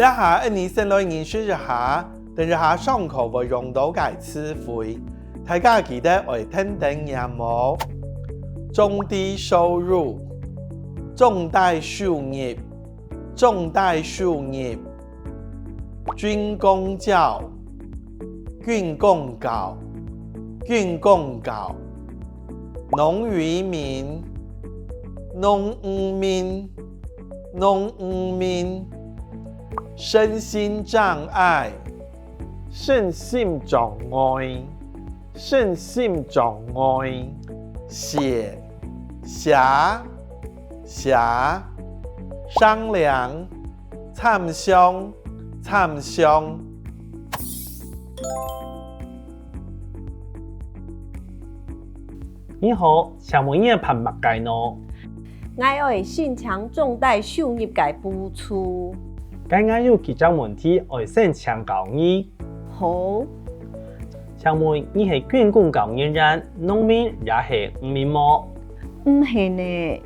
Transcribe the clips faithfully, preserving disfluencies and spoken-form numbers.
這下𠊎俚先來認識一下，等一下上課會用到个詞彙，大家記得愛跈等唸哦。中低收入，中低收入，中低收入。軍公教，軍公教，軍公教。農漁民，農漁民，農漁民。身心障礙，身心障礙，身心障礙。寫，寫，寫。商量，參詳，參詳。你好，請問你愛辦麼个呢？𠊎愛申請中低收入个補助。該𠊎有幾隻問題愛先請教你。好。請問你係軍公教人員、農民也係漁民無？毋係呢。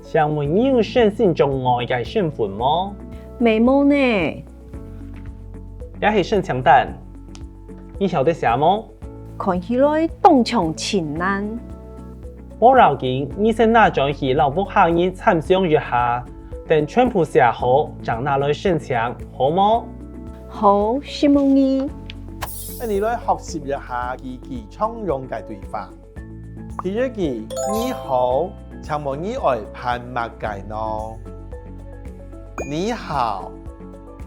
請問你有身心障礙个身分無？乜無呢。這係申請單，你曉得寫無？看起來當像盡難。無要緊，你先拿轉去摎屋下人參詳一下，等全部寫好，正拿來申請，好無？好，承蒙你。𠊎俚來學習一下幾句常用个對話。第一句，你好，請問你愛辦麼个呢？你好，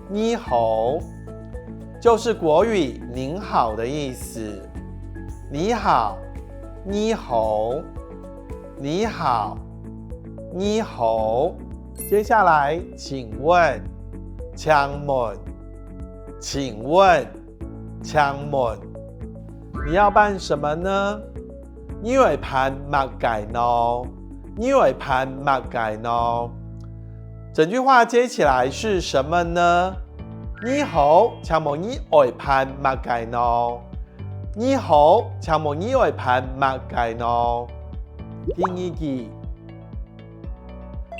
你好，就是國語您好的意思。你好，你好，你好，你好。接下來，請問，請問，請問，請問。你要辦什麼呢？你愛辦麼个呢？你愛辦麼个呢？整句話接起來是什麼呢？你好，請問你愛辦麼个呢？你好，請問你愛辦麼个呢？第二句，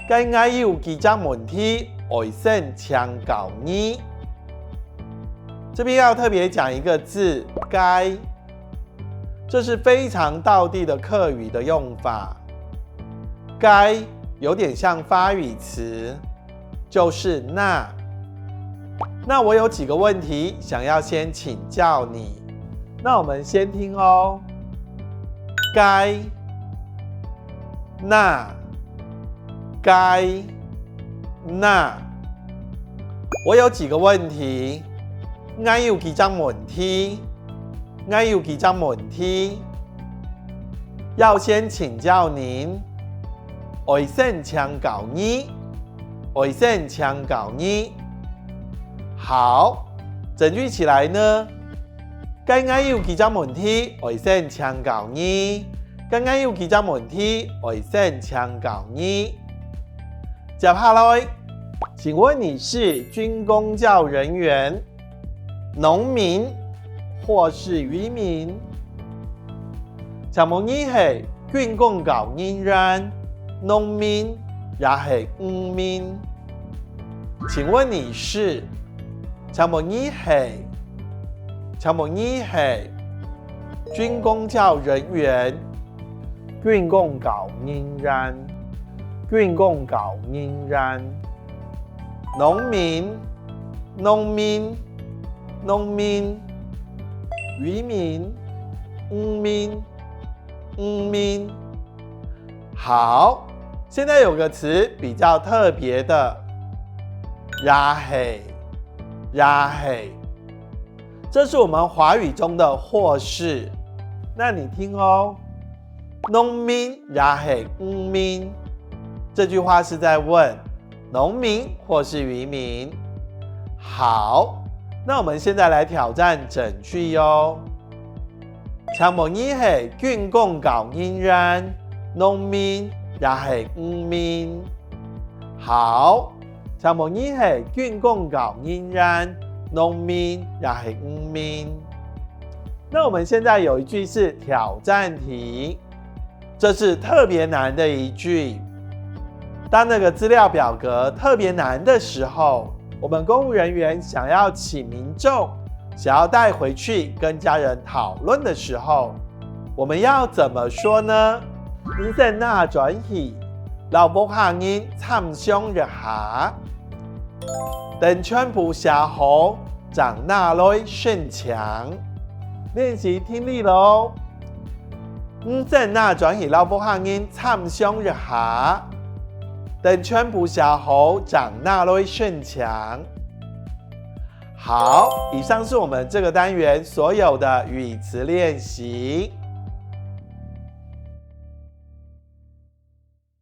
該𠊎有幾隻問題愛先請教你。這邊要特別講一個字，該。 這是非常道地的客語的用法。該有點像發語詞，就是那。那我有幾個問題想要先請教你。那我們先聽哦。該，那，該，那。我有幾個問題，𠊎有幾隻問題。 𠊎有幾隻問題，要先請教您。愛先請教你，愛先請教你。好，整句起來呢，該𠊎有幾隻問題，愛先請教你。該𠊎有幾隻問題，愛先請教你。接下來，請問你是軍公教人員、 農民或是漁民？請問你係軍公教人員、農民也係漁民？請問你是，請問你係，請問你係軍公教人員、軍公教人員、軍公教人員。 農民，農民，農民。漁民，漁民，漁民。好，現在有個詞比較特別的，也係，也係。 這是我們華語中的或是。那你聽哦，農民也係漁民，這句話是在問農民或是漁民。好，那我們現在來挑戰整句喲。請問你係軍公教人員、農民也係漁民？ 好，請問你係軍公教人員、農民也係漁民？那我們現在有一句是挑戰題，這是特別難的一句。當那個資料表格特別難的時候，我们公务人员想要请民众，想要带回去跟家人讨论的时候，我们要怎么说呢？你先拿轉去，摎屋下人參詳一下，等全部寫好，正拿來申請。練習聽力咯。你先拿轉去摎屋下人參詳一下，等全部寫好，正拿來申請。好，以上是我们这个单元所有的语词练习。